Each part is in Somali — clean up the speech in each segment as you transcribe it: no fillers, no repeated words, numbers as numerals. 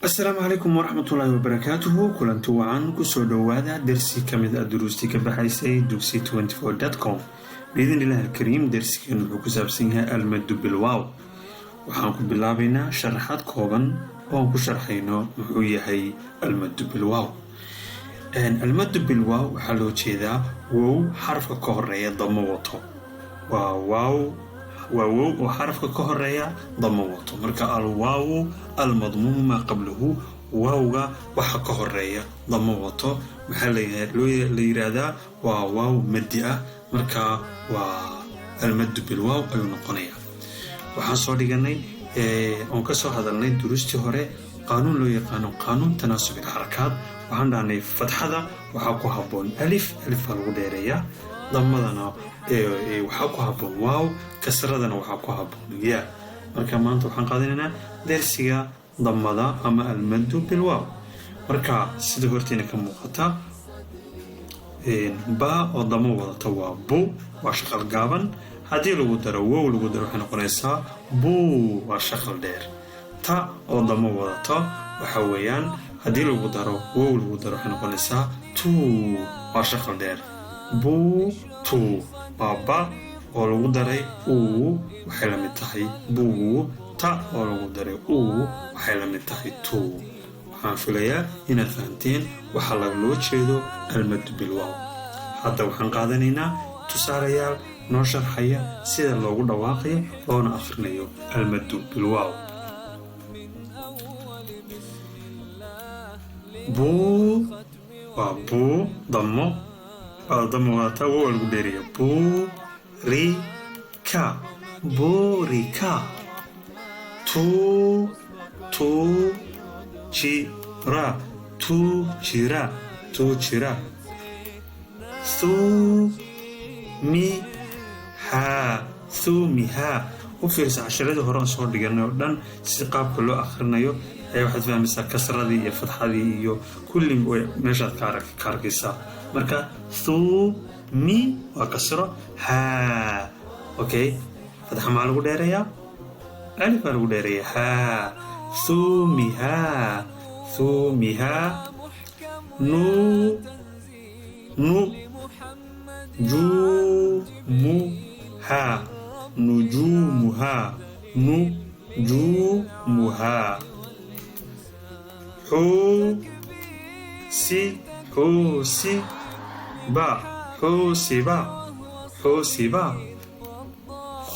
Asalaamu calaykum waraxmatullaahi wabarakaatuhu. Kulanti wacan, kusoo dhowaada dersi ka mid ah duruustii ka baxaysay dugsi com. Biidn illahi alkariim, dersigan wuxuu ku saabsan yahay almadu bilwaaw. Waxaan ku bilaabaynaa sharaxaad kooban oo aan ku sharxayno muxuu yahay almadu bilwaaw. Almadu bilwaaw waxaa loo jeedaa wow xarafka ka horeeya damo wato. Waa waaw, waa wow oo xarafka ka horeeya damo wato. Marka alwaawu almadmuumu maa qablahu, waawga waxa ka horeeya damo wato, maxaa la yiraahdaa? Waa waaw madi ah. Marka waa almadu bilwaaw ayuu noqonayaa. Waxaan soo dhiganay oon ka soo hadalnay duruustii hore qaanuun loo yaqaano qaanuun tanaasub ilxarakaat. Waxaan dhahnay fatxada waxaa ku habboon alif, alif baa lagu dheereeyaa. Damadana waxaa ku habboon waaw, kasradana waxaa ku habboon yaa. Marka maanta waxaan qaadanaynaa dersiga damada ama almadu bilwaaw. Marka sida hortiina ka muuqata, ba oo damo wadata waa bu, waa shaqal gaaban. Haddii lagu daro wow lagu daro, waxay noqonaysaa buu, waa shaqal dheer. Ta oo damo wadato waxa weeyaan haddii lagu daro wow lagu daro, waxay noqonaysaa tuu, waa shaqal dheer. Buu, tuu, waa ba oo lagu daray uu, waxay la mid tahay buu. Ta oo lagu daray uu waxay la mid tahay tuu. Waxaan filayaa inaad fahanteen waxaa loo jeedo almadu bilwaaw. Hadda waxaan qaadanaynaa tusaalayaal noo sharxaya sida loogu dhawaaqayo loona akhrinayo almadu bilwaaw. Buu waa buu, damo, waa damo wadataa, wow lagu dheeriya. Buu ri ka, buurika. Tuu, tuu jira, tuu jira, tuu jira. Thuu mi haa, thuumihaa. U fiirsa casharadii hore aan soo dhiganay oo dhan, si qaabka loo akhrinayo ayaa waxaad fahmaysaa kasradii iyo fatxadii iyo kulli meeshaad ka arkaysaa. Marka thuu mi waa kasro, haa. Okay, fatxa maxaa lagu dheereeyaa? Alif baa lagu dheereeyaa. Haa, thuumihaa, thuumihaa. Nu, nu juumuhaa, nujuumuhaa, nujuumuhaa. Xuu si, xuusi ba, xuusiba, xuusiba.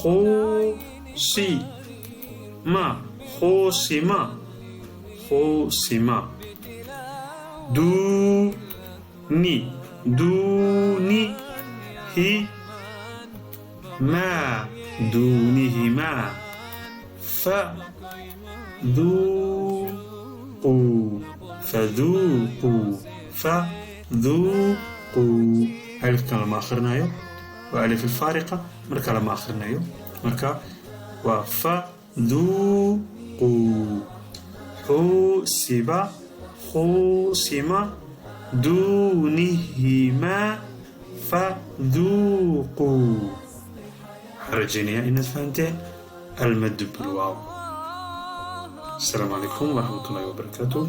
Khuusi ma, khuusima, khuusima. Duuni, duuni hi maa, duunihimaa. Fa dhuuquu, fadhuuquu, fadhuuquu. Alifkan lama akhrinayo, waa alif alfaariqa, marka lama akhrinayo. Marka waa fadhuuquu. Xuusiba, khuusima, duunihimaa, fadhuuquu. Waxaan rajaynayaa inaad fahanteen almadu bilwaaw. Asalaamu calaykum waraxmatullahi wabarakaatu.